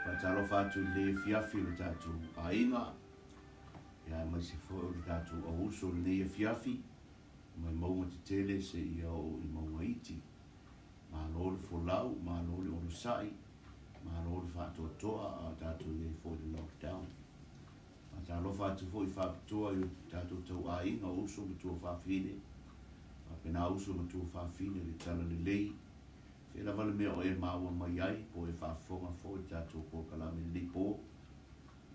Faatalofa atu i lenei afiafi i lo tatou aiga, ia aemaise foi o le tatou auuso i lenei afiafi, mai mauga tetele seia oo i mauga iti. Malo le folau, malo le onosai, malo le faatoatoa a o tatou i ai foi i le lockdown. Faatalofa atu foi faapitoa i o tatou tauaiga, o uso ma tuafafine, faapena uso ma tuafafine i le talalelei. Fea lava le mea o e maua mai ai, po o e faafofoga foi i le tatou polokalame i lenei po.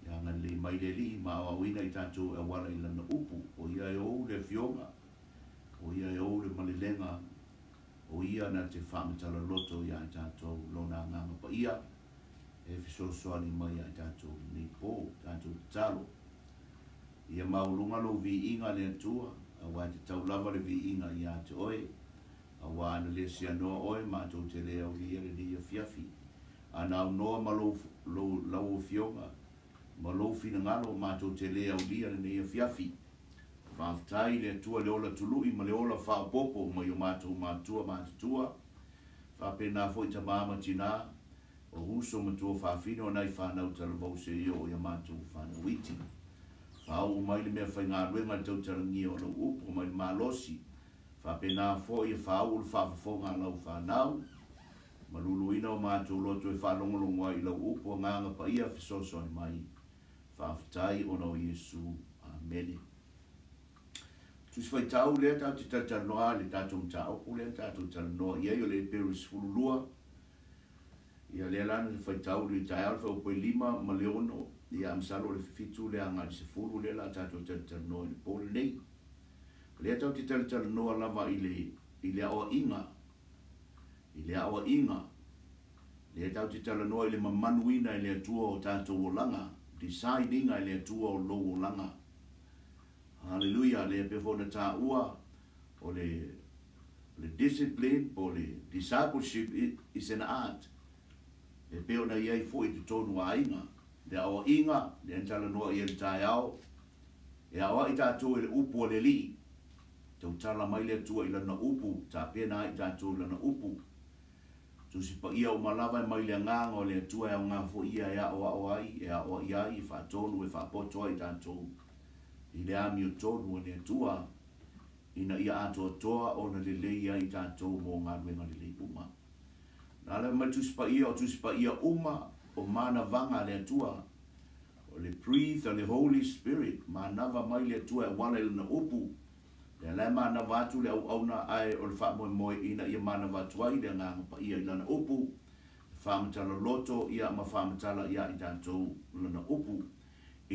Ia agalelei mai le Alii ma aoaoina i tatou e auala i Lana upu, o Ia e ou le Afioga, o Ia e ou le malelega, o Ia na te faamatala loto ia i tatou Lona Agaga Paia e fesoasoani mai ia i tatou i lenei po. Tatou tatalo. Ia maualuga lou viiga le Atua, aua e tatau lava le viiga ia te Oe. Aua ana le sianoa oe, matou te le aulia lenei afiafi. Ana aunoa ma lou, lou, lau Afioga, ma lou finagalo, matou te le aulia lenei afiafi. Faafetai i le Atua le ola tului ma le ola faaopoopo mai o matou matua matutua, faapena foi tama ma tina, o uso ma tuafafine o nai fanau talavou seia oo i a matou fanau iti. Faauu mai le meafaigaluega i le tautalagia o lau upu mai le malosi. Faapena foi e faauu le faafofoga a lau fanau, maluluina o matou loto e faalogologo ai i lau upu Agaga Paia fesoasoani mai. Faafetai ona o Iesu. Amene. Tusi Faitau lea tatou te talatalanoa i le tatou mataupu lea na tatou talanoa i ai o le Eperu 12. Ia lea la na faitau i le taeao le fuaiupu e 5 ma le 6, ia masalo o le 7 lea agai i le 10 lea la tatou talatalanoa i le po lenei. O lea tatou te talatalanoa lava i le, i le aoaiga, i le aoaiga, lea tatou te talanoa i le mamanuina e le Atua o tatou olaga, design-iga e le Atua o lou olaga. Haleluia! Lea pei foi ona taua, o le, o le discipline po o le discipleship is an art. E pei ona i ai foi i totonu o aiga, le aoaiga, lea na talanoa i ai i le taeao, E aoai tatou e le Upu a le Alii. Tautala mai le Atua i Lana Upu, tapena ai tatou i Lana Upu. Tusi Paia uma lava e mai le Agaga o le Atua e aoga foi ia e aoao ai, e aoai ai, e faatonu, e faapoto ai tatou i le amiotonu a le Atua, ina ia atoatoa ona lelei ai tatou mo galuega lelei uma. Na ala mai Tusi Paia, o Tusi Paia uma o manavaga a le Atua, O le breathe a le Holy Spirit, manava mai le Atua e auala i Lana Upu, lea la e manava atu le auauna ae o le faamoemoe ina ia manava atu ai le Agaga Paia i Lana Upu, e faamatala loto ia ma faamatala ia i tatou Lana Upu.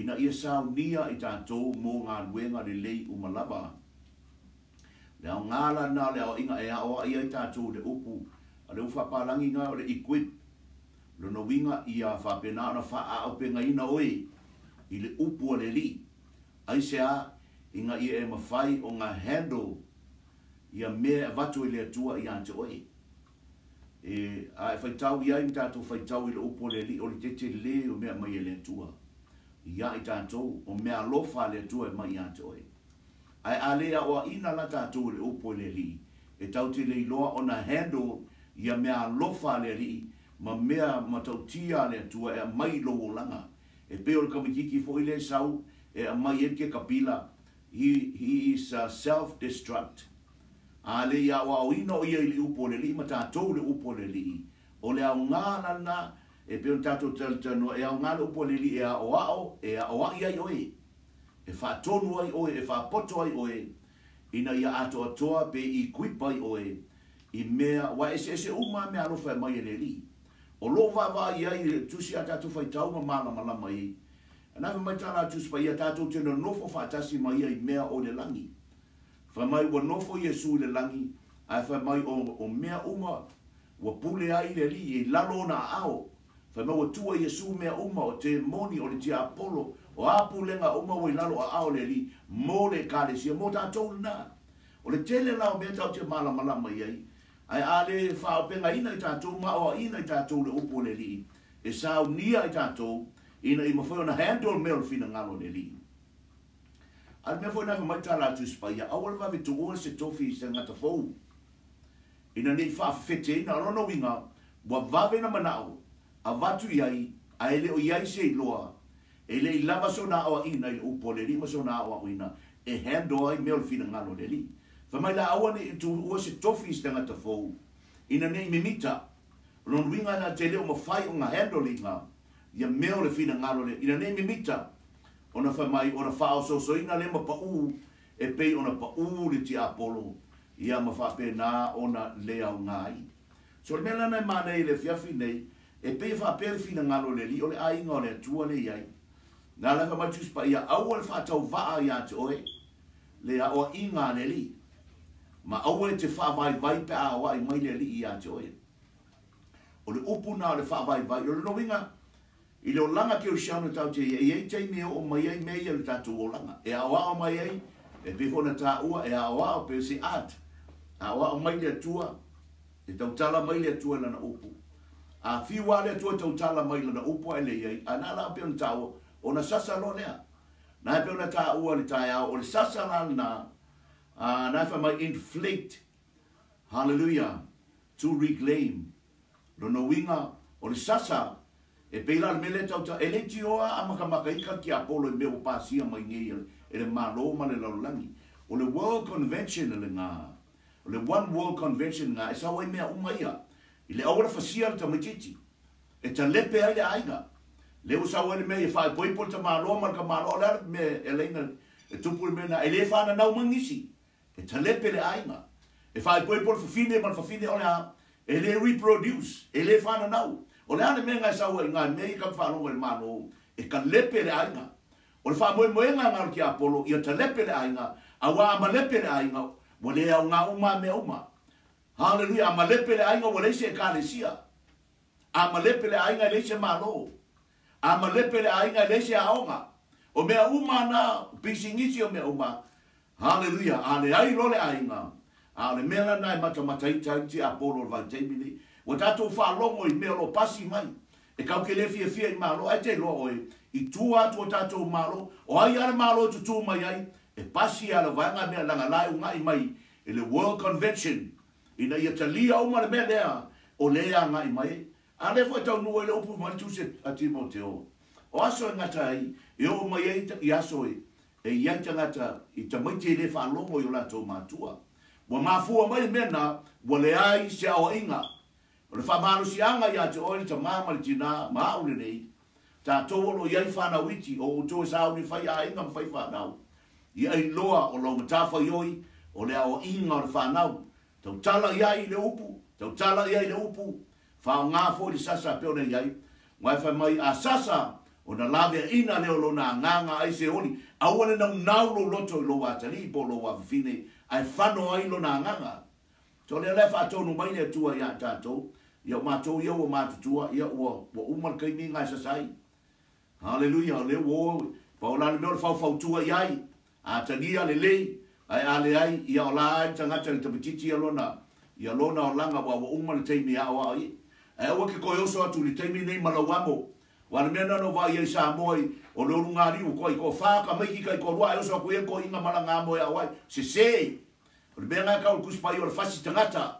ina ia saunia i tatou mo galuega lelei uma lava. Le aoga la lena o le aoaiga e aoai ai tatou i le upu a le ufaapalagi na o le equip. Lona uiga ia faapena ona faaaupegaina oe i le upu a le Alii. Aisea? Ina ia e mafai ona handle ia mea e avatu e le Atua ia te oe. E, a e faitau i ai ma tatou faitau i le upu a le Alii, o le tetele o mea aumai e le Atua ia i tatou, o mea alofa a le Atua e aumai ia te oe. Ae a le aoaina la tatou i le upu a le Alii, e tatou te le iloa ona handle ia mea alofa a le Alii ma mea matautia a le Atua e aumai i lou olaga. E pei o le tamaitiiti foi lea e sau e aumai ai le kekapila, he is a self destruct. A le i aoaoina o ia i le upu a le Alii ma tatou i le upu a le Alii, o le aoga la lena e pei ona tatou talatalanoa, e aoga le upu a le Alii e aoao, e aoai ai oe, e faatonu ai oe, e faapoto ai oe, ina ia atoatoa pe equip ai oe i mea, aua e eseese uma lava mea alofa e aumai e le Alii. O lou vaavaai i ai i le tusi a tatou faitau ma malamalama i ai, na fai mai tala a Tusi Paia, tatou te nonofo faatasi ma ia i mea o le lagi. Fai mai ua nofo Iesu i le lagi, ae fai mai o mea uma ua pule ai le Alii i lalo ona aao. Fai mai ua tua Iesu mea uma, o temoni, o le tiapolo, o a pulega uma ua i lalo aao o le Alii mo le Ekalesia, mo tatou lena. O le tele la o mea tatou te malamalama i ai, ae a le faaopegaina i tatou ma aoaina i tatou le upu o le Alii, e saunia i tatou ina ia mafai ona handle mea o le finagalo o le Alii. A o le mea foi na fai mai tala a Tusi Paia, aua le vave tuua se tofi i se tagata fou, ina ne i faafefeteina. O lona uiga, ua vave na manao avatu i ai, ae le o i ai se iloa, e le i lava sona aoaiga i le upu a le Alii ma sona aoaoina e handle ai mea o le finagalo o le Alii. Fai mai la, aua ne i tuua se tofi i se tagata fou, ina ne i mimita. O lona uiga na te le o mafai ona handle ina ia mea o le finagalo le, ina ne i mimita ona fai mai ona faaosoosoina lea ma pau e pei ona pau le tiapolo ia ma faapena ona le aoga ai. So o le mea lena e manaia i le afiafi nei, e pei e faapea le finagalo o le Alii, o le aiga o le Atua lea e i ai. Na ala fai mai Tusi Paia, aua le faatauvaa ia te oe le aoaiga a le Alii, ma aua e te faavaivai pe a aoai mai le Alii ia te oe. O le upu na o le faavaivai, o lona uiga, i le olaga kerisiano tatou te i ai, e i ai taimi e oo mai ai mea ia i le tatou olaga. E aoao mai ai, e pei foi ona taua, e aoao pe se art. Aoao mai le Atua, e tautala mai le Atua i lana upu. A fiu lava le Atua e tautala mai i lana upu ae leai, a na la pei ona taua, ona sasa loa lea. Na e pei ona taua i le taeao, o le sasa la lena, a na e fai mai inflate, hallelujah, to reclaim. Lona uiga, o le sasa, e pei la o le mea lea e tauta, e le tioa a makamaka ika le tiapolo i mea ua pasia mai nei e le Malo ma le lalolagi. O le World Convention lena, o le One World Convention lena e sau ai mea uma ia. I le auala fasia le tamaitiiti, e talepe ai le aiga. Lea ua sau ai le mea ia faaipoipo le tamaloa ma le tamaloa, o le a le mea e ala ai ona tupu le mea lena, e le fananau mai nisi. E talepe le aiga. E faaipoipo le fafine ma le fafine o le a? E le reproduce, e le fananau. O le a le mea na e sau ai i na mea ia ka faalogo i le Malo, e talepe le aiga. O le faamoemoega na o le tiapolo, ia talepe le aiga, aua a malepe le aiga, ua le aoga uma a mea uma. Hallelujah, a malepe le aiga ua leai se Ekalesia. A malepe le aiga e leai se Malo. A malepe le aiga e leai se aoga. O mea uma na, o pisinisi o mea uma. Haleluia! A leai loa le aiga, a o le mea lena e matamataita ai le tiapolo o le vaitaimi lenei. Ua tatou faalogo i mea o lo o pasi mai. E kau ke le fiafia i Malo, ae te iloa oe, i tua atu o tatou Malo, o ai lava le Malo e tutū mai ai, e pasi lava le vaega mea leaga la e ugaʻi mai i le World Convention ina ia talia uma le mea lea o lea e agai mai ai. A lea foi e taunuu ai le upu mai le Tusi a Timoteo, o aso e gata ai, e oo mai ai i aso e E i ai tagata i tamaiti e le faalogo i o latou matua. Ua mafua mai le mea na, ua leai se aoaiga. O le faamalosiaga ia te oe le tama ma le tina ma au lenei, tatou o lo o i ai fanau iti, o outou e sauni fai aiga ma fai fanau. Ia iloa o lau matafaioi o le aoaiga o le fanau. Tautala i ai le upu, tautala i ai le upu, faoga foi le sasa pei ona i ai. Aua e fai mai, a sasa, Ona laveaiina lea o lona agaga ai se oli, aua le naunau lou loto i lou atalii po o lou afafine, ae fano ai lona agaga. So lea la e faatonu mai le Atua ia tatou, ia o matou ia ua matutua, ia ua ua uma le taimi na e sasa ai. Haleluia, o lea ua o, pau la le mea o le faufautua i ai, a tagia lelei, ae a leai, ia o la ai le tagata i le tamaitiiti ia lona, ia lona olaga aua ua uma le taimi e aoao ai. Ae aua e te toe oso atu i le taimi lenei ma lau amo. Aua o le mea lena na ou vaai ai i Samoa i, o le ulugalii ua toai-toafa tamaiti taitoalua ae oso atu i ai le toeaina ma lana amo e ao ai. Sese! O le mea lena e tau o le Tusi Paia o le fasi tagata.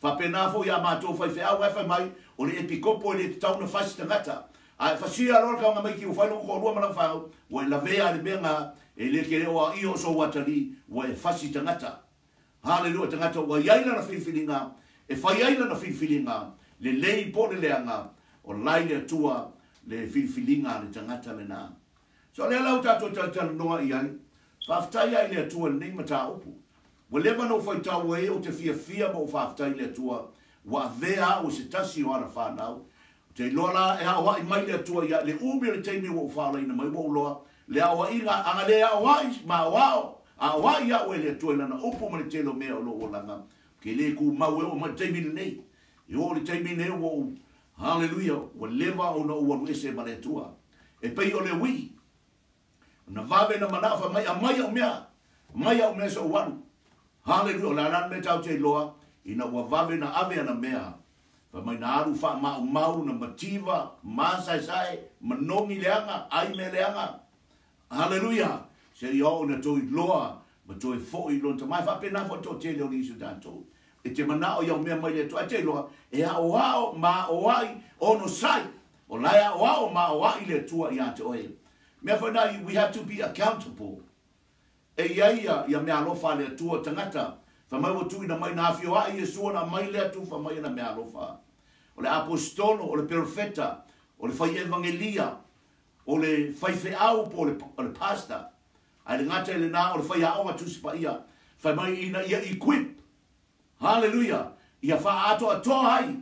Faapena foi ia matou faifeau ae fai mai, o le epikopo e le tatau ona fasi tagata. A e fasia loa le taugamaiti ua fai lou toalua ma lau fanau, ua e lavea i le mea na e le te le o aia o sou atalii, ua e fasi tagata. Haleluia, tagata ua i ai lana filifiliga, e fai ai lana filifiliga, lelei po o le leaga, o la i le Atua le filifiliga a le tagata lena. So lea la ua tatou talatalanoa i ai, faafetai lava i le Atua i lenei mataupu. Ua leva ona ou faitau ai, ou te fiafia ma ou faafetai i le Atua ua avea au e se tasi o ana fanau. Ou te iloa la e aoai mai le Atua ia le umi o le taimi ua ou faaolaina mai, ua ou iloa le aoaiga, ana le aoai ma aoao, aoai au e le Atua i Lana upu ma le tele o mea o lou olaga, ou te le tumau e oo mai i le taimi lenei. E oo i le taimi lenei ua ou, haleluia, ua leva ona ou alu ese ma le Atua. E pei o le uii. Na vave na manao fai mai, Aumai au mea, aumai au mea se ou alu. Haleluia, o le a la le mea tatou te iloa, ina ua vave na ave ana mea, fai mai na alu faamaumau, na mativa, masaesae, manogi leaga, ai mea leaga. Haleluia, seia oo ina toe iloa ma toe foi i lona tama. E faapena foi le toatele o nisi o tatou. E te manao i au mea mai le Atua, ae te iloa, e aoao ma aoai, onosai, o la e aoao ma aoai le Atua ia te oe. Mea foi na, we have to be accountable. E i ai ia, ia meaalofa a le Atua tagata, fai mai ua tuuina mai na afioa'i Iesu ona aumai lea tufa mai ana meaalofa. O le aposetolo, o le perofeta, o le fai evagelia, o le faifeau po o le, o le pastor. Ae le gata i lena, o le faiaoga Tusi Paia, fai mai ina ia equip, Haleluia! Ia faaatoatoa ai,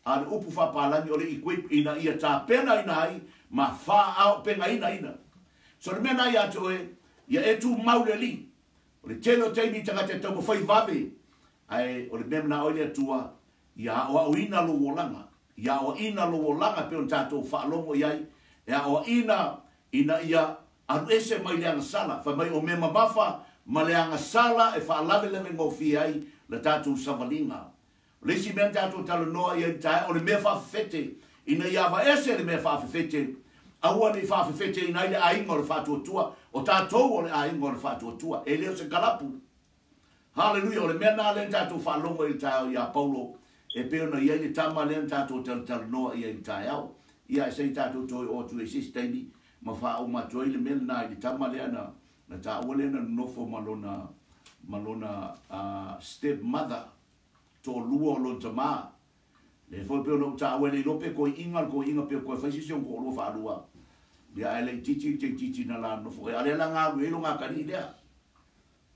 a le upu faapalagi o le equip, ina ia tapenaina ai ma faaopegaina ina. So le mea na ia te oe, ia e tumau le Alii. O le tele o taimi i tagata e taumafai vave, ae o le mea manao ai le Atua, ia aoaoina lou olaga, ia aoaina lou olaga pei ona tatou faalogo i ai, e aoaina ina ia alu ese mai le agasala, fai mai o mea mamafa ma le agasala e faalavelave gofie ai la tatou savaliga. O le isi mea na tatou talanoa i ai i le taeao, o le mea faafefete, ina ia avaese le mea faafefete, aua ne i faafefeteina ai le aiga o le faatuatua, o tatou o le aiga o le faatuatua, e le o se kalapu. Haleluia! O le mea lena lea na tatou faalogo ai i le taeao ia Paulo, e pei ona i ai le tama lea na tatou talatalanoa i ai i le taeao. Ia, se i tatou toe oo atu i se isi taimi ma faauma atu ai le mea lena i le tama lea na, na taua lea na nonofo ma lona, ma lona uh, step mother, toalua o lona tama. Lea foi pei ona ou taua e le iloa pe koiiga le koiiga pe toe fai se isi ona toalua faalua. Ia, ae laitiiti le teititi na la nonofo ai. A o lea la na alu i ai lo gatali'i lea.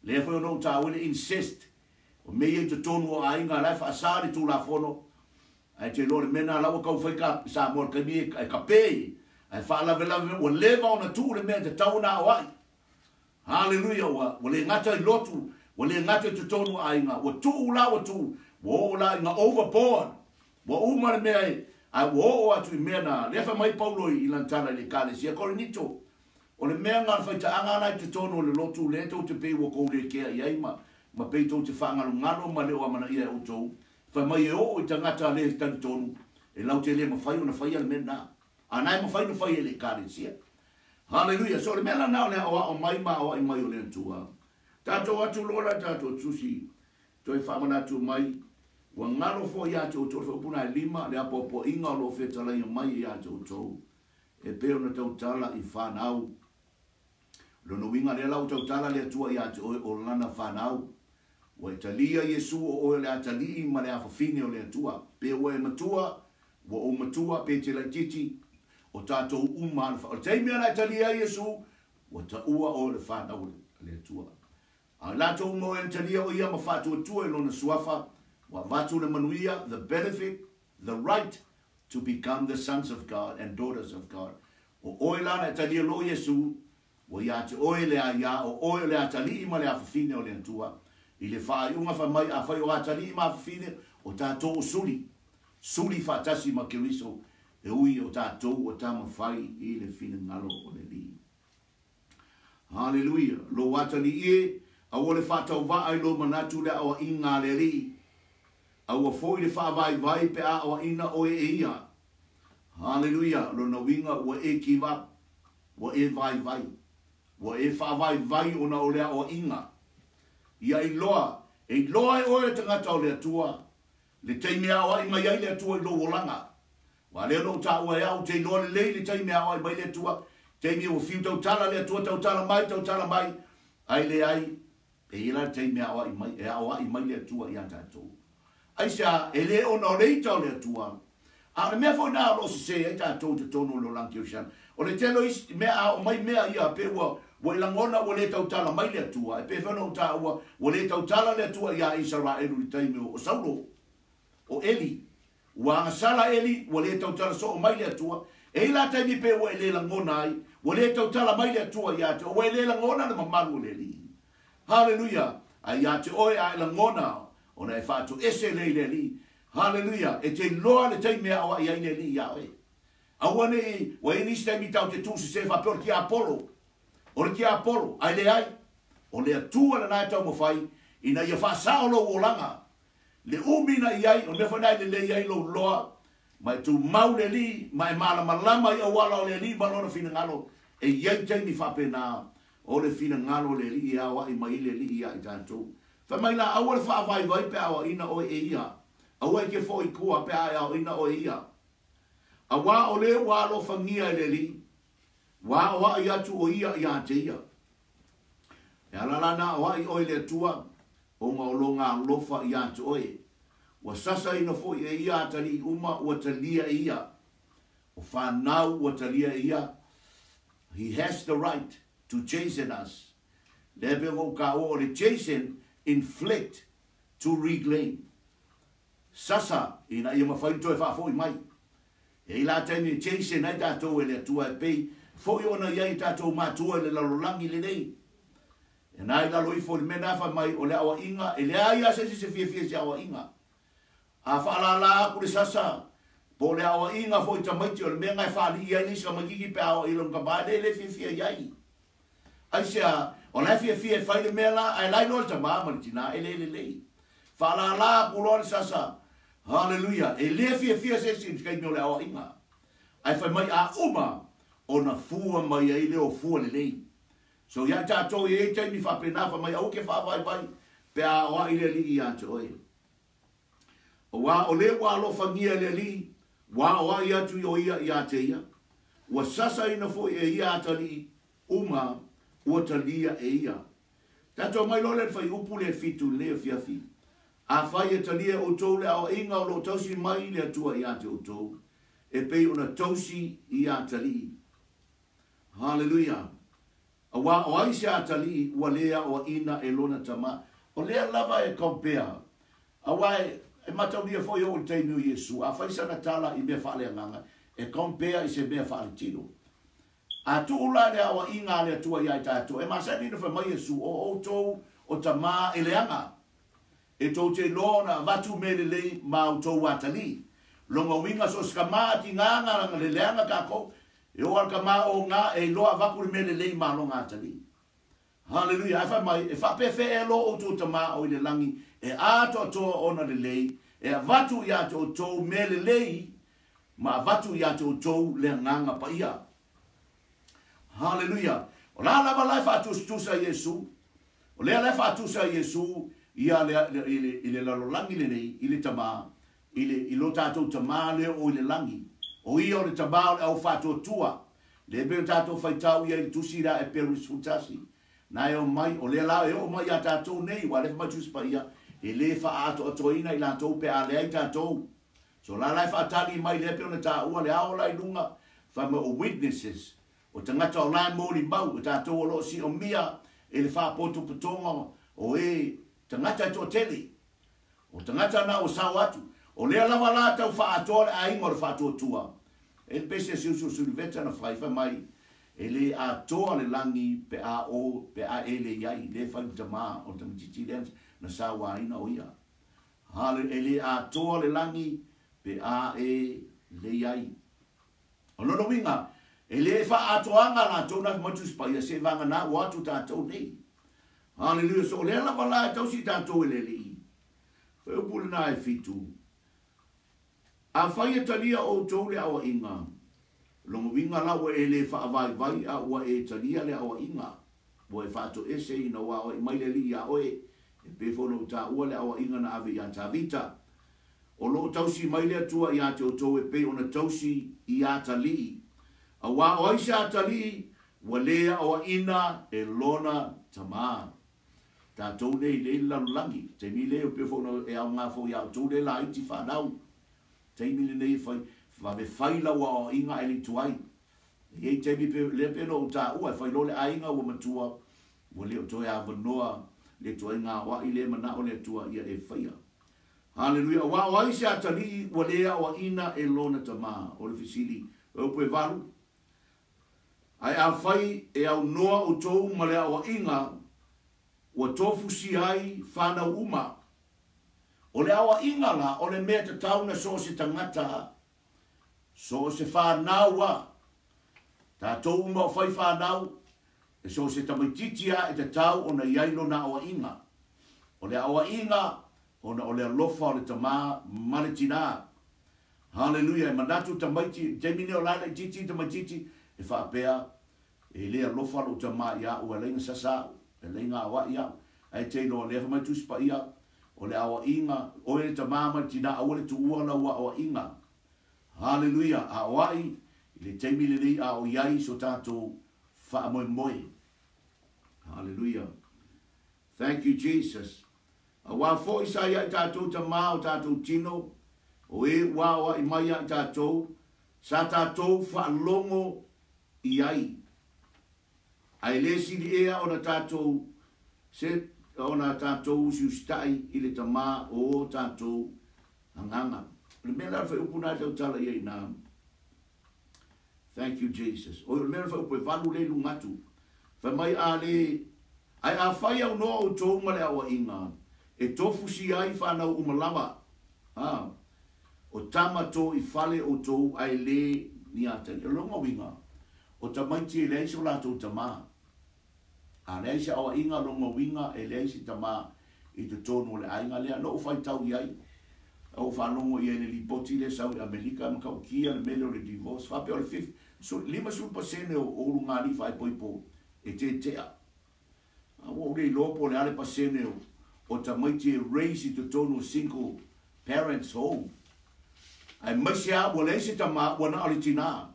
Lea foi ona ou taua le incest, o mea ia i totonu o aiga la e faasa le Tulafono, ae te iloa o le mea lena la ua tau fai ka Samoa i le taimi e kape ae faalavelave ua leva ona tuu le mea e tatau ona aoai. Haleluia, ua, ua le gata i lotu, ua le gata i totonu o aiga, ua tuu la ua tuu, ua oo la ina overboard, ua uma le mea e, ae ua oo atu i mea na, lea fai mai Paulo i lana tala i le Ekalesia Korinito, O le mea na o le faitaaga la i totonu o le lotu lea tou te pei ua tou le kea i ai ma, ma pei tou te faagalogalo ma le o amanaia e outou, fai mai e oo i tagata le talitonu, e lau te le mafai ona faia le mea lena. A na e mafai ona fai e le Ekalesia. Haleluia! So o le mea la na o le aoao mai ma aoai mai o le Atua. Tatou atu loa la tatou tusi toe faamanatu mai, ua galo foi ia te outou le faaupu na e lima, le apoapoaiga o lo o fetalaia mai ia te outou. E pei ona tautala i fanau. O lona uiga lea la ua tautala le Atua ia te oe o Lana fanau. Ua e talia Iesu o oe o le atalii ma le afafine o le Atua. Pe ua e matua, ua ou matua, pe te laititi, o tatou uma a le O le taimi a na e talia ai Iesu, ua taua oe o le fanau a le Atua. A i latou uma o e na talia o Ia ma faatuatua i Lona suafa, ua avatu le manuia, the benefit, the right to become the sons of God and daughters of God. O oe la na e talia loa Iesu, ua ia te oe le aiā, o oe o le atalii ma le afafine o le Atua. I le faaiuga fai mai, afai o atalii ma afafine, o tatou o suli, suli faatasi ma Keriso, e ui o tatou ua taumafai i le finagalo o le Alii. Haleluia! Lou atalii e, aua le faatauvaa i lou manatu le aoaiga a le Alii. Aua foi le faavaivai pe a aoaina oe e ia. Haleluia! Lona uiga ua e give up, ua e vaivai, ua e faavaivai ona o le aoaiga. Ia iloa, e iloa e oe le tagata o le Atua, le taimi e aoai mai ai le Atua i lou olaga. Aua lea na ou taua e au, ou te iloa lelei le taimi e aoai mai le Atua, taimi ua fiu tautala le Atua, tautala mai, tautala mai, ae leai, e i ai la le taimi e aoai mai, e aoai mai le Atua ia tatou. Aisea? E le ona o le ita o le Atua, a o le mea foi lena o lo o sese ai tatou i totonu o le olaga kerisiano. O le tele o isi mea a oo mai mea ia pei ua ua i lagona ua le tautala mai le Atua, e pei foi ona ou taua ua le tautala le Atua ia Isaraelu i le taimi o Saulo, o Eli. Ua agasala Eli, ua le tautala soo mai le Atua. E i ai la taimi pe ua e le lagona ai, ua le tautala mai le Atua ia te oe, ua e le lagona le mamalu o le Alii. Haleluia! Ae ia te oe a e lagona, ona e faatoese lea i le Alii. Haleluia! E te iloa le taimi e aoai ai le Alii ia oe. Aua ne i, ua i ai nisi taimi tatou te tuusese faapea o le tiapolo, o le tiapolo, ae leai. O le Atua lena e taumafai ina ia faasao lou olaga. Le umi na i ai, o le mea foi lena e lelei ai lou loa, ma e tumau le Alii, ma e malamalama i auala o le Alii ma Lona finagalo, e i ai taimi faapena o le finagalo o le Alii e aoai mai ai le Alii ia i tatou. Fai mai la, aua le faavaivai pe a aoaina oe e Ia. Aua e te foi i tua pe a e aoaina oe e Ia. Auā o le ua alofagia e le Alii, ua aoai atu o Ia ia te ia. E ala la na aoai oe le Atua, ona o lona alofa ia te oe. Ua sasaina foi e ia atalii uma ua talia e ia. O fanau ua talia e ia, he has the right to chasten us. Lea pei ona ou taua o le chasten, inflict to reclaim. Sasa ina ia mafai ona toe faafoi mai. E i ai la taimi e chasten ai tatou e le Atua e pei foi ona i ai tatou matua i le lalolagi lenei. E na i lalo ifo i le mea na fai mai o le aoaiga, e leai lava se isi se fiafia i se aoaiga. A faalala aku le sasa, po o le aoaiga foi i tamaiti, o le mea na e faalii ai le isi tamaititi pe a aoai i lona tama, e le fiafia i ai. Aisea, o la e fiafia e fai le mea la, ae la iloa le tama ma le tina, e le lelei. Faalala aku loa le sasa, haleluia, e le fiafia se isi i le taimi o le aoaiga. Ae fai mai a uma, ona fua mai ai lea o fua lelei. So ia i tatou e i ai taimi faapena fai mai aua ke faavaivai pe a aoai le Alii ia te oe. Auā o le ua alofagia e le Alii, ua aoai atu i o ia ia te ia, ua sasaina foi e ia atalii uma ua talia e ia. Tatou mai loa lea i le fuaiupu lea e fitu i lenei afiafi, Afai e talia e outou le aoaiga o lo o tausi mai le Atua ia te outou, e pei ona tausi i atalii. Haleluia! Auā o ai se atalii ua le aoaina e lona tama? O lea lava e compare. Auā e mataulia foi oo i le taimi o Iesu, afai sana tala i mea faaleagaga, e compare i se mea faaletino. A tuu la le aoaiga a le Atua ia i tatou, e masani ona fai mai Iesu, O outou o tama e leaga. E tou te iloa ona avatu mea lelei ma outou atalii. Lona uiga so o se tama a tiga na le leaga tatou, e oo a le tama o na e iloa avatu le mea lelei ma lona atalii. Haleluia! Ae fai mai, e faapefea ea lo outou tama o i le lagi e atoatoa ona lelei, e avatu ia te outou mea lelei ma avatu ia te outou le Agaga Paia. Haleluia! O la lava la e faatusatusa Iesu, o lea la e faatusa Iesu ia le, i le, i le lalolagi lenei, i le Tama, i le, i lo tatou Tama lea o i le lagi. O ia o le Tama o le au faatuatua. Lea pei ona tatou faitau ia i le tusi lea a Eperu 11. Na e omai, o lea la e oo mai ia tatou nei, aua o lea fai mai Tusi Paia, e le faaatoatoaina i latou pe a leai tatou. So la la e faatali mai lea pei ona taua le ao la i luga, fai mai o witnesses, o tagata o la e molimau, o tatou o lo o siomia e le faapotopotoga o e tagata e toatele. O tagata na ua sao atu. O lea lava la tau faaatoa le aiga o le faatuatua. E le pese a si uso o Suliveta na fai, fai mai, E le atoa le lagi pe a o, pe a e le i ai, lea e fai le tamā o le tamaitiiti lea na sauaina o ia. Hale, e le atoa le lagi pe a e le i ai. O lona uiga, e le faaatoaga latou na fai mai Tusi Paia, seivaganā ua atu tatou nei. Haleluia! So o lea lava la e tausi tatou e le Alii. Fuaiupu lena e fitu. Afai e talia outou le aoaiga, lona uiga la ua e le faavaivai a ua e talia le aoaiga, ua e faatoese ina ua aoai mai le Alii iā oe, e pei foi ona ou taua le aoaiga na ave iā Tavita. O lo o tausi mai le Atua iā te outou e pei ona tausi i atalii. Auā o ai se atalii ua le aoaina e lona tamā? Tatou nei lea i le lalolagi, taimi lea e pei foi ona e aoga foi ia outou lea laiti fanau. Taimi lenei e fai, vave fai lau aoaiga ae le i tuai. E i ai taimi pe, lea pei ona ou taua, e fai loa le aiga ua matua, ua le o toe avanoa le ituaiga aoai lea e manao le Atua ia e faia. Haleluia! Aua o ai se atalii ua le aoaina e lona tamā? O le fesili, o upu e valu. Ae afai e aunoa outou ma le aoaiga ua tofusia ai fanau uma, o le aoaiga la o le mea tatau na so o se tagata, so o se fanau a tatou uma o fai fanau, e so o se tamaititi a e tatau ona i ai lona aoaiga. O le aoaiga ona o le alofa o le tamā ma le tinā. Haleluia! E manatu tamaiti, i le taimi nei o la e laitiiti tamaitiiti, e faapea, E le alofa lou tamā ia au, e alai na sasa au, e alai na aoai au. Ae te iloa, lea fai mai Tusi Paia, o le aoaiga, oe le tamā ma le tinā, aua le tuua lau aoaiga. Haleluia! Aoai i le taimi lenei a o i ai so tatou faamoemoe. Haleluia! Thank you Jesus. Aua foi sa ia i tatou tamā o tatou tino, o e ua aoai mai ia i tatou, sa tatou faalogo i ai. Ae le sili ea ona tatou se ona tatou usiusitai i le Tamā o o tatou agaga. O le mea lea o le fuaiupu na e tautala i ai ina. Thank you Jesus. Oi, o le mea o le fuaiupu e valu lea i luga atu. Fai mai a le Ae afai aunoa outou ma le aoaiga, e tofusia ai fanau uma lava, a, o tama to i fale outou ae le ni atalii. O lona uiga, o tamaiti e leai so latou tamā. A leai se aoaiga, lona uiga e leai se tamā i totonu o le aiga lea. Na ou faitau i ai, na ou faalogo i ai i le lipoti lea sau i Amerika, e matautia le mea lea o le divorce. Faapea o le 50% o ulugalii faaipoipo e tetea. A ua ou le iloa po o le a le pasene o tamaiti e raise i totonu o single parents home. Aemaise lava ua leai se tama, ua na o le tina.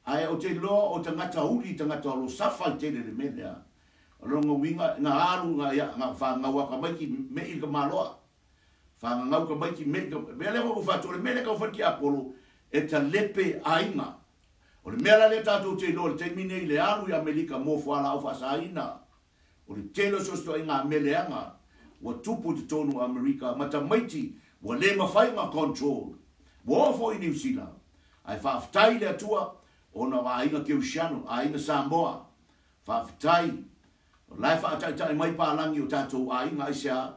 Ae ou te iloa o tagata uli, tagata o lo o safa i tele le mea lea. O lona uiga, na alu, na, ia, na fanau lava tamaiti me i le tamaloa. Fagagau tamaiti me i le mea lea ua ou fai atu, o le mea lea e tau fai le tiapolo, e talepe aiga. O le mea la lea tatou te iloa i le taimi nei i le alu i Amerika mo fualaau faasaina, o le tele o sosotoaiga mea leaga ua tupu i totonu o Amerika ma tamaiti ua le mafai ona control. Ua oo foi i Niu Sila. Ae faafetai i le Atua ona o aiga Keusiano, aiga Samoa. Faafetai. O la e faataitai mai palagi o tatou aiga aisea?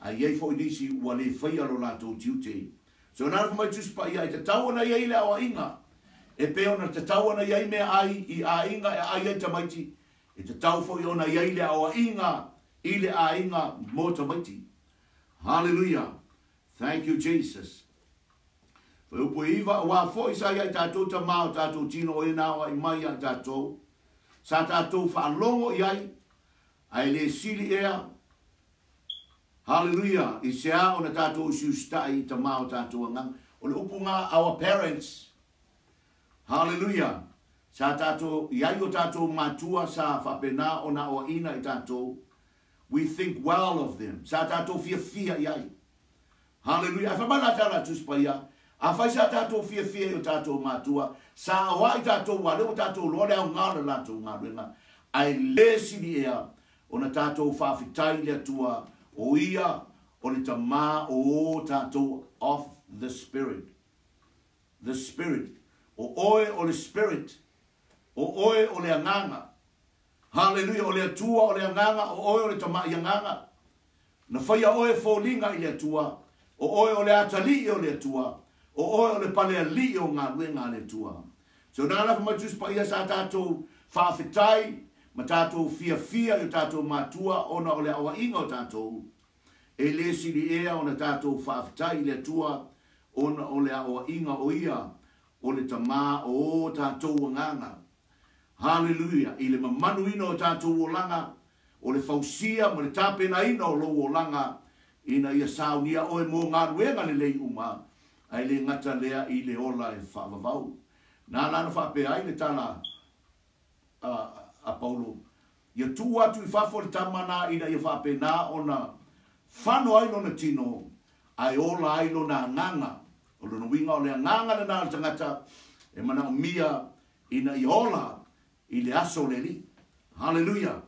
Ae i ai foi nisi ua le faia lo latou tiute. So na fai mai Tusi Paia e tatau ona i ai le aoaiga e pei ona tatau ona i ai meaai i aiga e aai ai tamaiti, e tatau foi ona i ai le aoaiga i le aiga mo tamaiti. Hallelujah! Thank you Jesus. Fuaiupu e iva, Aua foi sa ia i tatou tamā o tatou tino o ena aoai mai ia i tatou, sa tatou faalogo i ai, ae le sili ea, Hallelujah, i se a ona tatou usiusitai i tamā o tatou agaga. O le upu nga, our parents. Hallelujah. Sa tatou, i ai o tatou matua sa faapena ona aoaina i tatou. We think well of them. Sa tatou fiafia i ai. Haleluia! Ae fai mai la tala a Tusi Paia, Afai sa tatou fiafia i o tatou matua, sa aoai tatou aua lea ua tatou iloa le aoga o le latou galuega, ae le sili ea ona tatou faafetai i le Atua o Ia o le Tama o o tatou of the Spirit. The Spirit. O oe o le Spirit. O oe o le Agaga. Haleluia! O le Atua o le Agaga, o oe o le Tamai Agaga. Na faia oe e foliga i le Atua, o oe o le atalii o le Atua, o oe o le palealii o galuega a le Atua. So na lafo mai Tusi Paia sa tatou faafetai ma tatou fiafia i o tatou matua ona o le aoaiga o tatou, e le sili ea ona tatou faafetai i le Atua ona o le aoaiga o Ia o le Tama o o tatou agaga. Haleluia! I le mamanuina o tatou olaga, o le fausia ma le tapenaina o lou olaga ina ia saunia oe mo galuega lelei uma, ae le gata lea i le ola e faavavau. Na ala ona faapea ai le tala a, a Paulo, Ia tuu atu i fafo le tama na ina ia faapena ona fano ai lona tino, ae ola ai lona agaga. O lona uiga o le agaga lena o le tagata e manaomia ina ia ola i le aso o le Alii. Hallelujah!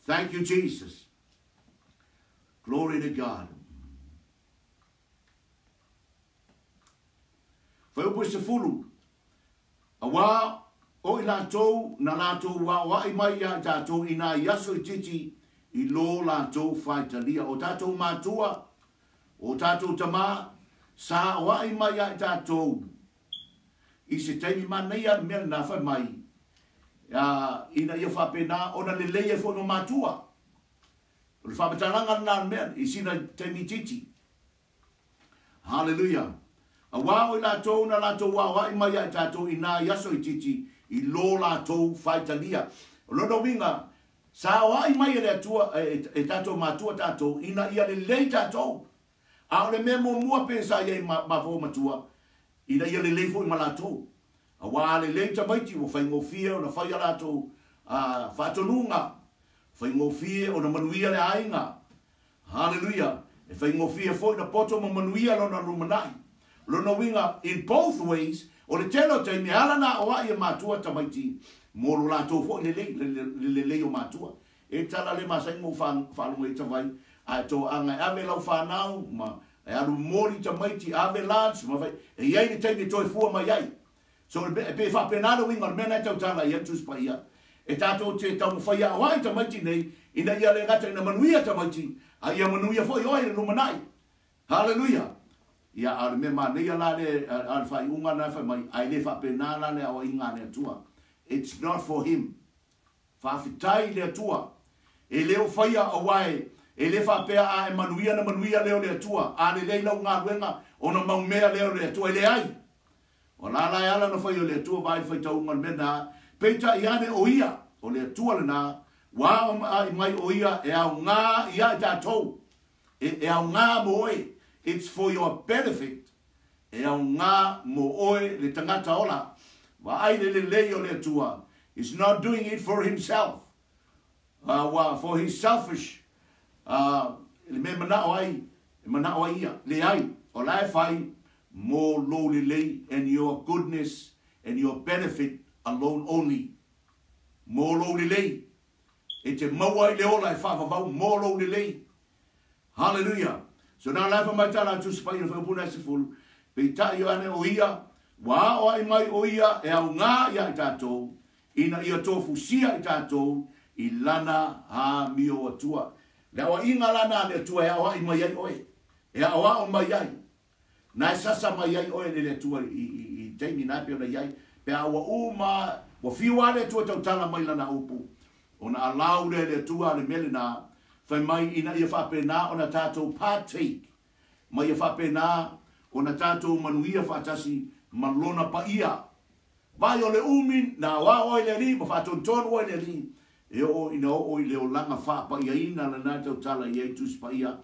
Thank you, Jesus. Glory to God. Fuaiupu e 10, Auā o i latou na latou aoaʻi mai iā i tatou inā i aso itiiti i lo latou faitalia. O tatou matua, o tatou tamā, sa aoaʻi mai iā i tatou i se taimi manaia le mea lena fai mai, a, ina ia faapena ona lelei ai foi ma matua. O le faamatalaga lena o le mea i sina taimi itiiti. Haleluia! Auā o i latou na latou aoaʻi mai ia i tatou inā i aso itiiti i lo latou faitalia. O lona uiga, sa aoaʻi mai e le Atua, e, e tatou matua tatou, ina ia lelei tatou. A o le mea muamua pe sa i ai ma, ma matua, ina ia lelei foi ma latou. Auā a lelei tamaiti ua faigofie ona fai a latou a, faatonuga, faigofie ona manuia le aiga. Haleluia! E faigofie foi na poto ma manuia lona lumanai. O lona uiga, in both ways, o le tele o taimi e ala na aoaʻi e matua tamaiti mo lo latou foi lelei, le, le lelei o matua. E tala le masani mo faalogo i tawai, a e toaga e ave lau whanau, ma e alu moli tamaiti, ave lunch, ma fai, e iai le taimi e toe fua mai ai. So, e pe faapena le uiga o le mea na e tautala i ai le Tusi Paia, e tatou te taumafai e aoai tamaiti nei, ina ia le gata ina manuia tamaiti, a ia manuia foi oe i le lumanai. Haleluia! Ia, a o le mea manaia la le, a le faaiuga lena e fai mai, a e le faapena la le aoaiga a le Atua. It's not for him. Faafetai i le Atua. E le o faia aua e, e le faapea a e manuia na manuia lea o le Atua, a lelei lau galuega ona maumea lea o le Atua. E leai. O la la e ala ona fai o le Atua vaai le faitauga o le mea na, peitai ane o Ia, o le Atua lena, ua aoai mai o Ia e aoga ia i tatou, e, e aoga mo oe, it's for your benefit, e aoga mo oe le tagata ola, vaai le lelei o le Atua, he's not doing it for himself, ua for his selfish, le mea e manao ai, e manao ai ia, leai, o la e fai mo lou lelei and your goodness and your benefit alone only. Mo lou lelei. E te maua ai le ola e faavavau mo lou lelei. Hallelujah. So na la fa mai tala tu spa i fa puna se fulu. Peitai o ane o ia, ua aoai mai o ia e aoga ia i tatou, ina ia tofusia i tatou i lana amio Atua. Le aoaiga lana a le Atua e aoai mai ai oe, e aoao mai ai. Na e sasa mai ai oe e le Atua i, i, i taimi na e pei ona i ai, pe a ua uma, ua fiu lava le Atua e tautala mai lana upu, ona alau lea e le Atua le mea lena, fai mai ina ia faapena ona tatou partake, ma ia faapena ona tatou manuia faatasi ma Lona paia. Vaai o le umi na aoao ai le Alii ma faatonutonu ai le Alii, e oo ina oo i le olaga faapaiaina lena e tautala i ai Tusi Paia,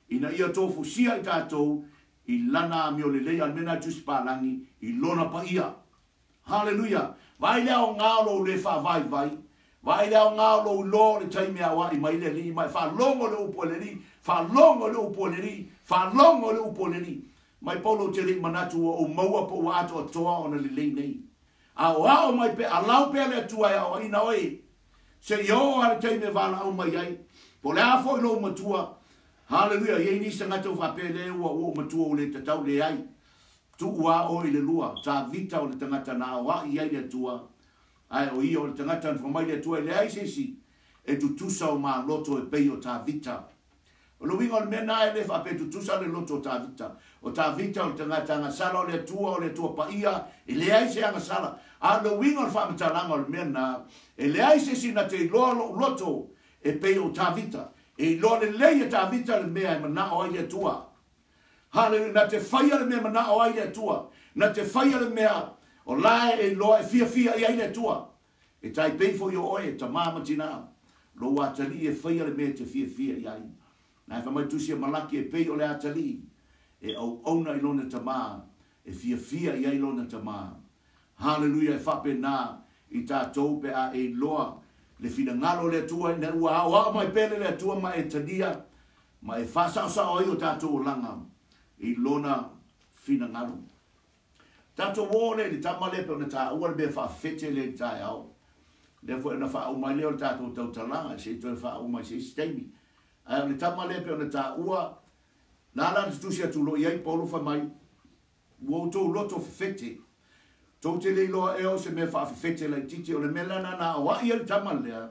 ina ia tofusia i tatou i lana amio lelei, a o le mea lena e Tusi Palagi, i lona paia. Haleluia! Vaai le aoga o lou le faavaivai, vaai le aoga o lou iloa o le taimi e aoai mai le Alii, ma e faalogo le upu a le Alii, faalogo le upu a le Alii, faalogo le upu a le Alii. Mai Paulo ou te le i manatu ua ou maua po ua atoatoa ona lelei nei. Aoao mai pea, alau pea le Atua e aoaina oe, seia oo lava le taimi e valaau mai ai. Po o le a foi lou matua, haleluia, e i ai nisi tagata ua faapea, le ua ou matua ua le tatau, leai. Tuu lava oe i le lua, Tavita o le tagata na aoai i ai le Atua, ae o ia o le tagata na fai mai le Atua e leai se isi e tutusa o maloto e pei o Tavita. O le uiga o le mea na e le faapea e tutusa le loto o Tavita. O Tavita o le tagata agasala o le Atua, o le Atua paia, e leai se agasala. A o le uiga o le faamatalaga o le mea na, e leai se isi na te iloa lou loto e pei o Tavita. E iloa lelei e Tavita le mea e manao ai le Atua. Haleluia! Na te faia le mea e manao ai le Atua. Na te faia le mea o la e iloa e fiafia i ai le Atua. E tai pei foi o oe, e tamā ma tinā, lou atalii e faia le mea e te fiafia i ai. Na e fai mai Tusi a Malaki e pei o le atalii e auauna i lona tamā, e fiafia i ai lona tamā. Haleluia! E faapena i tatou pe a e iloa le finagalo o le Atua ina ua aoao mai pea le Atua ma e talia ma e faasaosao ai o tatou olaga i Lona finagalo. Tatou o lea i le tama lea pei ona taua le mea faafefete lea i le taeao. Lea foi ona faauma ai lea o le tatou tautalaga se i toe faauma i se isi taimi. Ae o le tama lea pei ona taua, na ala ona tutusi atu loa i ai Paulo fai mai, Ua outou loto fefete. Tou te le iloa ea o se mea faafefete laitiiti, o le mea lena na aoai ai le tama lea,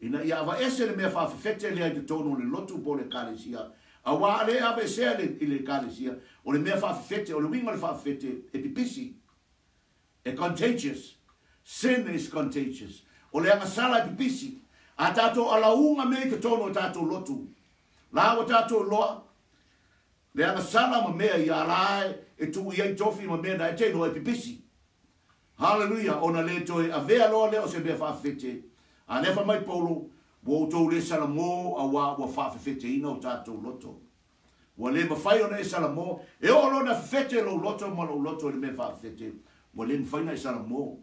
ina ia aveese le mea faafefete lea i totonu o le lotu po o le ekalesia, auā a le aveesea i le ekalesia, o le mea faafefete, o le uiga o le faafefete, e pipisi, e contagious, sin is contagious, o le agasala e pipisi, a tatou alauga mea i totonu o tatou lotu, la ua tatou iloa, Le agasala ma mea ia la e tuu i ai tofi ma mea na e te iloa e pipisi. Haleluia! Ona le toe avea loa lea o se mea faafefete. A lea fai mai Paulo, Ua outou le salamo auā ua faafefeteina o tatou loto. Ua le mafai ona e salamo. E oo loa ina fefete lou loto ma lou loto i le mea faafefete, ua le mafai ona e salamo.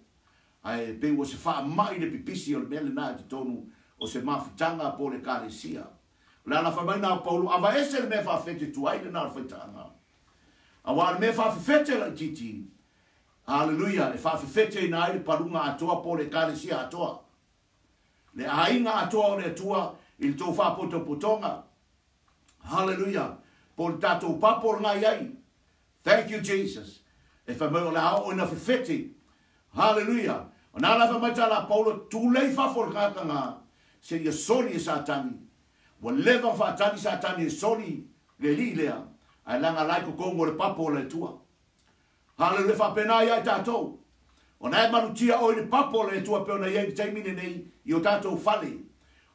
Ae pei ua se faamai le pipisi o le mea lena i totonu o se mafutaga po o le ekalesia. O le ala fai mai na o Paulo, Avaese le mea faafefete tuai lena o le faitaaga. Auā o le mea faafefete laitiiti, haleluia, e faafefeteina ai le paluga atoa po o le ekalesia atoa. Le aiga atoa o le Atua i le tou faapotopotoga, haleluia, po o le tatou papo lena i ai. Thank you Jesus. E fai mai o le a oo ina fefete. Haleluia. Ona ala fai mai tala a Paulo, tulei fafo o le tagata na, seia soli e Satani. Ua leva ona faatali Satani e soli le alii lea, ae leaga la i totonu o le papo o le Atua. Haleluia, faapena ia i tatou. Ona e malutia oe i le papo o le Atua pei ona i ai i le taimi lenei i o tatou fale.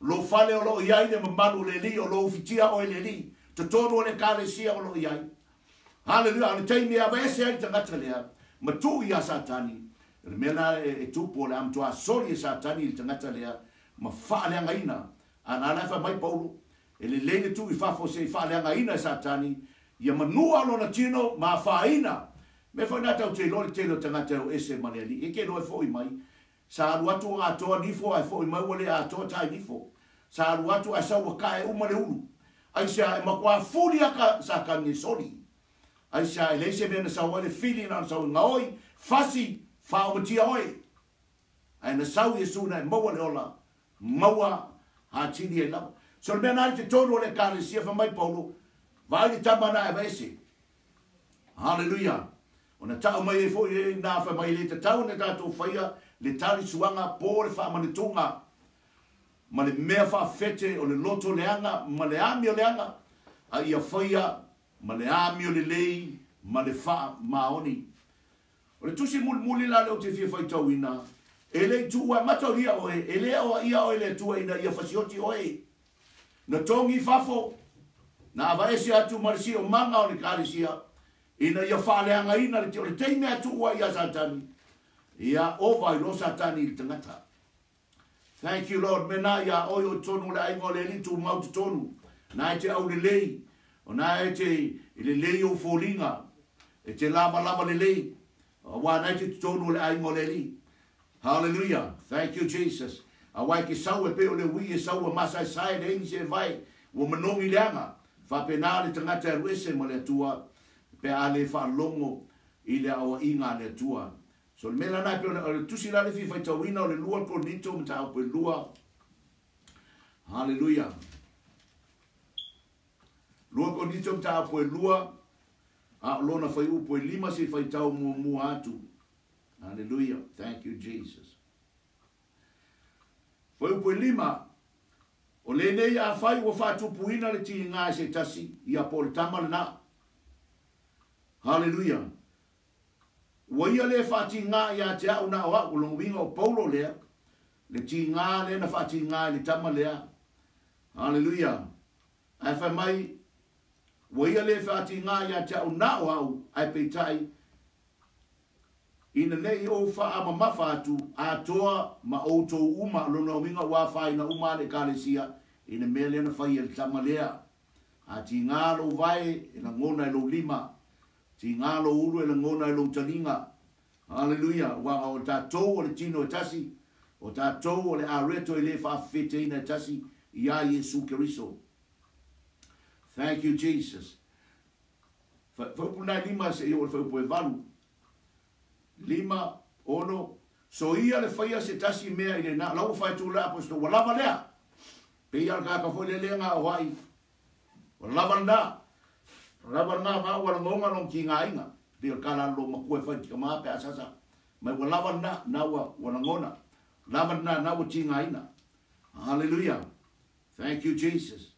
Lou fale o lo o i ai le mamalu o le Alii, o lo o ufitia oe e le Alii. Totonu o le Ekalesia o lo o i ai. Haleluia! A o le taimi e aveese ai le tagata lea ma tuu iā Satani, o le mea la e tupu o le a matuā soli e Satani i le tagata lea ma faaleagaina. A na la e fai mai Paulo, e lelei le tuu i fafo se i faaleagaina e Satani, ia manua lona tino ma afaina. Mea foi na tatou te iloa le tele o tagata e o ese ma le Alii, e ke iloa e foi mai. Sa alu atu ua atoa nifo ae foi mai ua le atoa tai nifo. Sa alu atu ae sau ua kae uma le ulu. Aisea e matua fuli aka Satani e soli. Aisea e leai se mea na sau ai le fili na ona sau e gaoi, fasi, faaomatia oe. Ae na sau Iesu na e maua le ola, maua atili ai lava. So le mea na i totonu o le ekalesia fai mai Paulo, vaai le tama na e aveese. Haleluia! Ona tau mai ai foi e ina fai mai e le tatau ona tatou faia le tali suaga po le faamanutuga ma le mea faafete o le loto leaga ma le amio leaga, a ia faia ma le amio lelei ma le faamaoni. O le tusi mulimuli la lea ou te fia faitauina, e le i tuua, mataulia oe, e le aoaia oe e le Atua ina ia fasioti oe. Na togi i fafo, na avaese atu ma le siomaga o le Ekalesia, ina ia faaleagaina le, o le taimi a tuu ai ia Satani, ia ova ai loa Satani i le tagata. Thank you Lord, mena ia oe o totonu o le aiga o le Alii tumau totonu, na e te aulelei, o na e te lelei ou foliga, e te lavalava lelei, aua na e te totonu o le aiga o le Alii. Hallelujah, thank you Jesus. Aua e ke sau e pei o le ui e sau ua masaesae leai ni se vae, ua manogi leaga. Faapena le tagata e alu ese ma le Atua pe a le faalogo i le aoaiga a le Atua. So le mea lena e pei o le tusi la le fia faitauina o le 2 Korinito mataupu e 2. Hallelujah. 2 Korinito mataupu e 2. A o lona fuaiupu e 5 se i faitau muamua atu. Haleluia. Thank you, Jesus. Fuaiupu e 5, O lenei afai ua faatupuina le tiga e se tasi, ia po o le tama lena. Haleluia. Ua ia le faatiga ia te au na o au, o lona uiga o Paulo lea, le tiga lea na faatiga i le tama lea. Haleluia. Ae fai mai, ua ia le faatiga ia te au na o au, ae peitai, ina ne i ou faamamafa atu atoa ma outou uma, o lona uiga ua afaina uma le Ekalesia i le mea lea na fai e le tama lea. A tiga lou vae e lagona e lou lima, tiga lou ulu e lagona e lou taliga. Haleluia! Aua o tatou o le tino e tasi, o tatou o le areto e le faafefeteina e tasi iā Iesu Keriso. Thank you, Jesus. Fuaiupu lena e 5 seia oo i le fuaiupu e 8. 5, 6, Soia le faia se tasi mea i lena, la ua fai atu le aposetolo, ua lava lea. Pei lava o le tagata foi lea lea na o ai, ua lava lena. Ua lava lena, ma ua lagona lona tigaina. Pei o le tala a le loomatua e fai i le tama pe a sasa mai, ua lava lena, na ua, ua lagona. Lava lena, na ua tigaina. Hallelujah. Thank you, Jesus.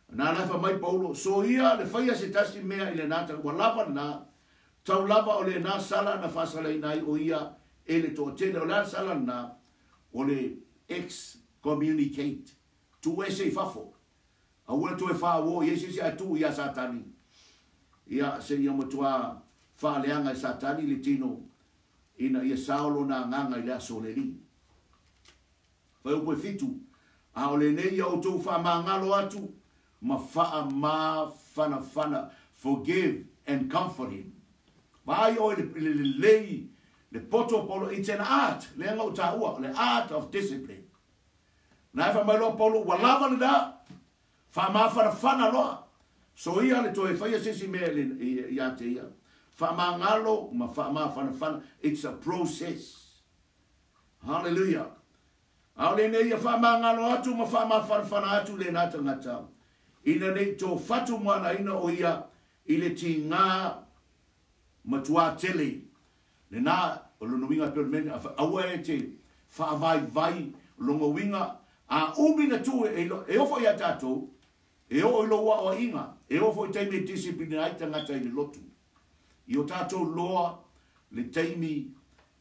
Na ala fai mai Paulo, Soia le faia se tasi mea i lena tala, ua lava lena, tau lava o lena sala na faasalaina ai o ia e le toatele. O le a le sala lena? O le excommunicate, tuu ese i fafo. Aua le toe faaoo i ai se isi ae tuu ia Satani. Ia, seia matua faaleaga e Satani le tino ina ia sao lona agaga i le aso o le Alii. Fuaiupu e 7, A o lenei ia outou faamagalo atu ma faamafanafana, forgive and comfort him. Vaai oe i le lelei, le poto o Paulo, it's an art, lea na ou taua, le art of discipline. Na e fai mai loa Paulo, ua lava lena, faamafanafana loa, soia le toe faia se isi mea ia te ia. Faamagalo ma faamafanafana, it's a process. Hallelujah. A o lenei ia faamagalo atu ma faamafanafana atu lena tagata, ina ne i tofatu moanaina o ia i le tiga matuā tele. Lena, o lona uiga e pei o le mea lenei, aua e te faavaivai lona uiga, a umi na tuu e, e oo foi ia tatou, e oo i lou aoaiga, e oo foi i taimi e discipline ai tagata i le lotu. I o tatou loa le taimi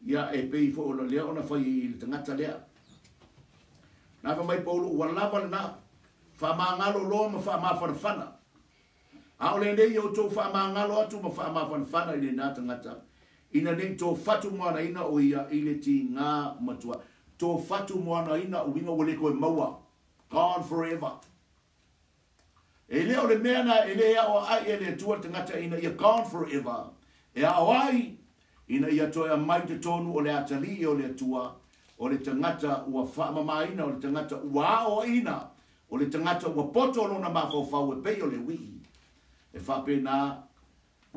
ia e pei foi ona lea ona fai i le tagata lea. Na fai mai Paulo, ua lava lena, faamagalo loa ma faamafanafana. A o lenei ia outou faamagalo atu ma faamafanafana i lena tagata, ina ne i tofatumoanaina o ia i le tiga matua. Tofatumoanaina uiga ua le toe maua. Gone forever. E le o le mea na e le aoaai e le Atua le tagata ina ia gone forever, e aoai ina ia toe aumai i totonu o le atalii o le Atua, o le tagata ua faamamaina, o le tagata ua aoaina, o le tagata ua poto lona mafaufau e pei o le uii. E faapena,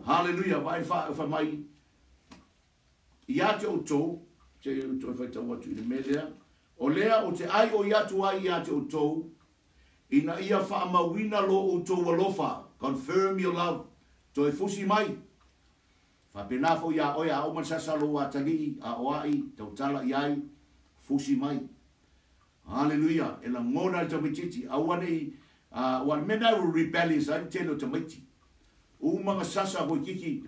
haleluia, vaai fai mai ia te outou, se i ou toe faitau atu i le mea lea, o lea ou te aioi atu ai ia te outou, ina ia faamauina lo outou alofa, confirm your love, toe fusi mai. Faapena foi iā oe, a uma le sasa lou atalii, aoai, tautala i ai, fusi mai. Haleluia, e lagona e le tamaitiiti, aua ne i, aua o le mea lena ua rebellious ai le tele o tamaiti. Uma na sasa koikiki,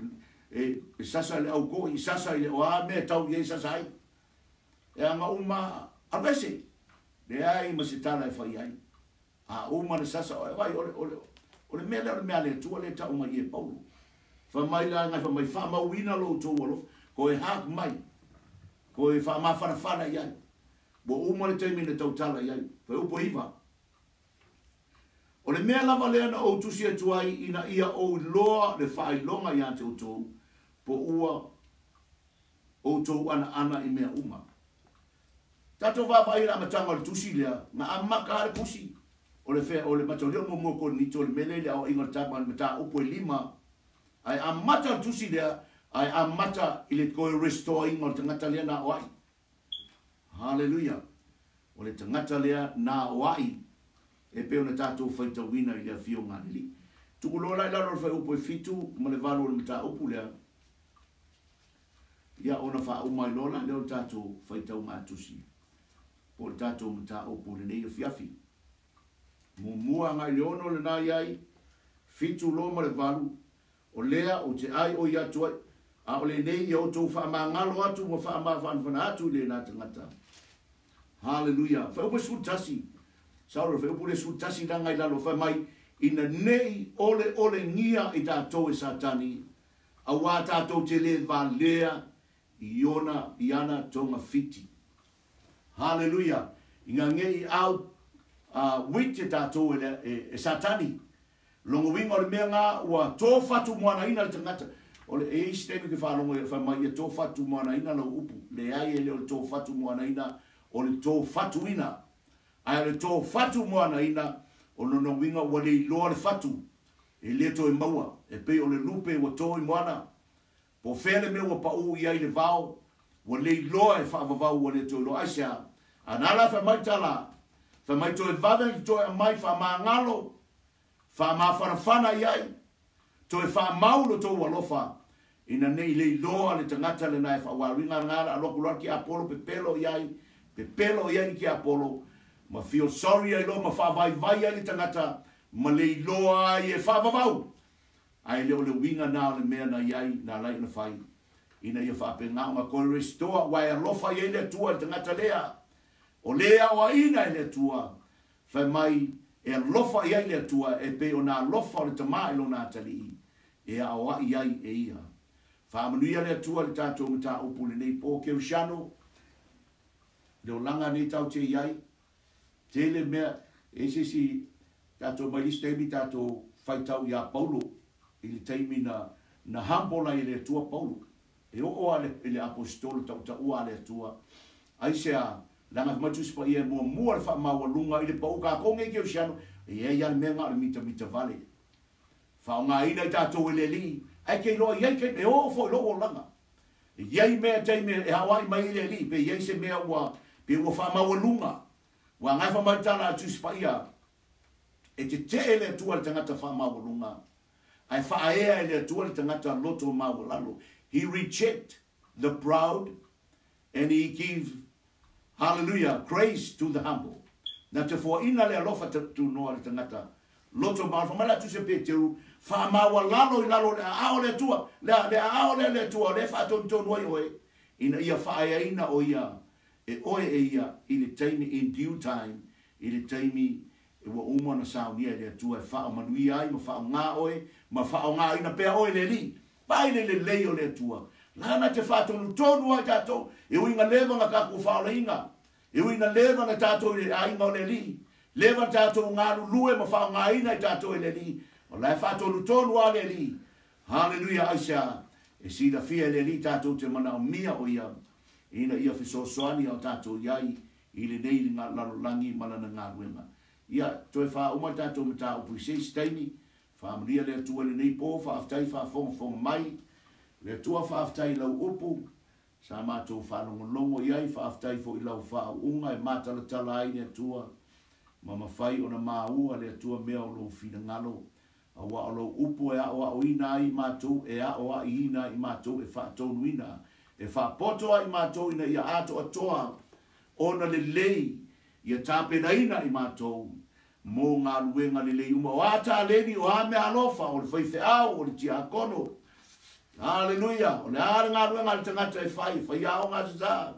e sasa i le aukoi, sasa i le, o a mea e tau i ai sasa ai. E aga uma, alu ese, leai ma se tala e fai ai. A uma le sasa, e vaai, o le, o le, o le mea lea o le mea a le Atua lea e tau mai e Paulo. Fai mai la ngai fai mai, faamauina lo outou alofa, koe hug mai, koe faamafanafana i ai. Ua uma le taimi na tautala i ai. Fai upu e 9. O le mea lava lea na ou tusi atu ai ina ia ou iloa le faailoga ia te outou, po ua outou anaana i mea uma. Tatou vaavaai i le amataga o le tusi lea, na amata lava le tusi, o le fea, o le mataulia muamua o Korinito, le mea lea i le aoaiga o le tama, le mataupu e 5, ae amata le tusi lea, ae amata i le toe restore ina o le tagata lea na aoai. Haleluia! O le tagata lea na aoai e pei ona tatou faitauina i le afioga a le Alii. Tuu loa la i lalo o le fuaiupu e 7 ma le 8 o le mataupu lea, ia ona faauma ai loa la lea o le tatou faitauga tusi po o le tatou mataupu i lenei afiafi. Muamua agai i le 6 lena i ai, 7 loa ma le 8, o lea ou te aioi atu ai, a o lenei ia outou faamagalo atu ma faamafanafana atu i lena tagata. Haleluia. Fuaiupu 11. Saulo, fuaiupu le 11 laga i lalo, fai mai, ina nei oleolegia i tatou e Satani, auā tatou te lē valea i ona i ana togafiti. Haleluia. Ina nei au wit e tatou e Satani. Loga uiga o le mea ga ua tofatumoanaina le tagata. O le e isi taimi ke faalogo e fai mai ia tofatumoanaina lau upu. Leai, e le o le tofatumoanaina, o le tofatuina. Ae o le tofatumoanaina, o lona uiga ua le iloa le fatu. E le toe maua. E pei o le lupe ua to i moana. Po fea le mea ua pau i ai le vao, ua le iloa e faavavau ua le toe iloa. Aisea? Ana la fai mai tala, fai mai toe vave i toe aumai faamagalo, faamafanafana i ai, toe faamau lo tou alofa, ina nei le iloa le tagata lena e faaualuina nga la aloku loa ki Apolo pepelo i ai, pepelo i ai ki Apolo, ma feel sorry ai loa ma faavaivai ai le tagata, ma le iloa ai e faavavau. Ae le o le uiga na o le mea na i ai, na alai ona fai. Ina ia faapenaga ma toe restore, ua e alofa i ai le Atua i le tagata lea. O le aoaina e le Atua, fai mai e alofa i ai le Atua, e pei ona alofa o le tamā i lona atalii, e aoai ai e ia. Faamanuia le Atua le tatou mataupu lenei po kerisiano, le olaga nei tatou te i ai, tele mea, e se isi tatou mai le isi taimi tatou faitau iā Paulo i le taimi na humble ai e le Atua Paulo. E oo lava i le aposetolo tautaua a le Atua. Aisea? Leaga fai mai Tusi Paia e muamua le faamaualuga i le pau kākou nei kerisiano, e i ai lava le mea na o le mitamita vale. Faaaogaina i tatou e le Alii, ae ke iloa i ai taimi, e oo foi i lou olaga. E i ai mea taimi e aoai mai ai le Alii, pe i ai se mea ua, pe ua faamaualuga. Ua agai fai mai le tala a le Tusi Paia, e tetee le Atua i le tagata faamaualuga, ae faaea e le Atua le tagata loto maualalo. He reject the proud and he give, hallelujah, grace to the humble. Na te foaina le alofa tunoa le tagata loto maualalo. Fai mai la Tusi a Peteru, faamaualalo i lalo o le aao o le Atua, le aao lea le Atua o lea e faatonutonu ai oe, ina ia faaeaina o ia e oe e ia i le taimi, in due time, i le taimi ua uma ona saunia e le Atua e faamanuia ai ma faaaoga oe ma faaaogaina pea oe le Alii. Vaai le lelei o le Atua. Lana te faatonutonu ai tatou, e ui ina leva na tatou faaolaina, e ui ina leva na tatou i le aiga o le Alii, leva na tatou galulue ma faaaogaina i tatou e le Alii, o la e faatonutonu lava le Alii. Haleluia, aisea? E silafia e le Alii tatou te manaomia o ia, ina ia fesoasoani a o tatou i ai i lenei lalolagi ma lana galuega. Ia, toe faauma le tatou mataupu i se isi taimi. Faamanuia le Atua i lenei po, faafetai faafogafoga mai. Le Atua faafetai i lau upu, sa matou faalogologo i ai, faafetai foi i lau faauuga e matalatala ai le Atua, ma mafai ona maua le Atua mea o lou finagalo, auā o lou upu e aoaoina ai i matou, e aoaiina ai i matou, e faatonuina, e faapoto ai i matou ina ia atoatoa ona lelei, ia tapenaina i matou mo galuega lelei uma. O a taleni, o a meaalofa, o le faifeau, o le tiakono. Haleluia! O le a le galuega a le tagata e fai, e faiaoga Aso Sa.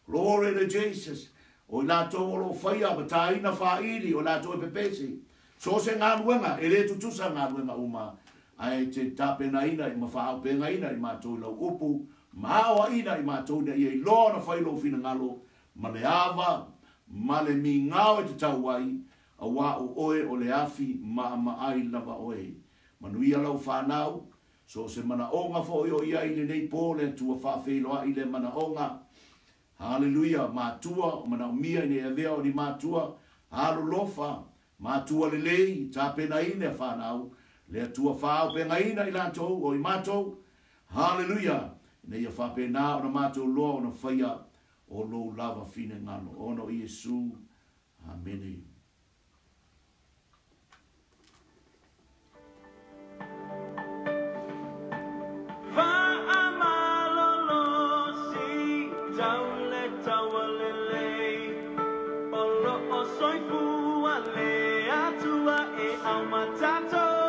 Glory to Jesus! O i latou o lo o faia ma tāina fāili, o latou e pepesi. So o se galuega, e lē tutusa galuega uma, ae te tapenaina ma faaaupegaina i matou i lau upu, ma aoaʻina i matou ina ia iloa ona fai lou finagalo ma le ava ma le migao e tatau ai, auā o oe o le afi maamaai lava oe. Manuia lau fanau, so o se manaoga foi o i ai i lenei po, le Atua faafeiloai lea manaoga. Haleluia, matua o manaomia ina ia avea o ni matua alolofa, matua lelei, tapenaina e fanau, le Atua faaaupegaina i latou o i matou. Haleluia, ina ia faapena ona matou loa ona faia o lou lava finagalo. Ona o Iesu. Amene. Soifua le Atua e au ma tatou.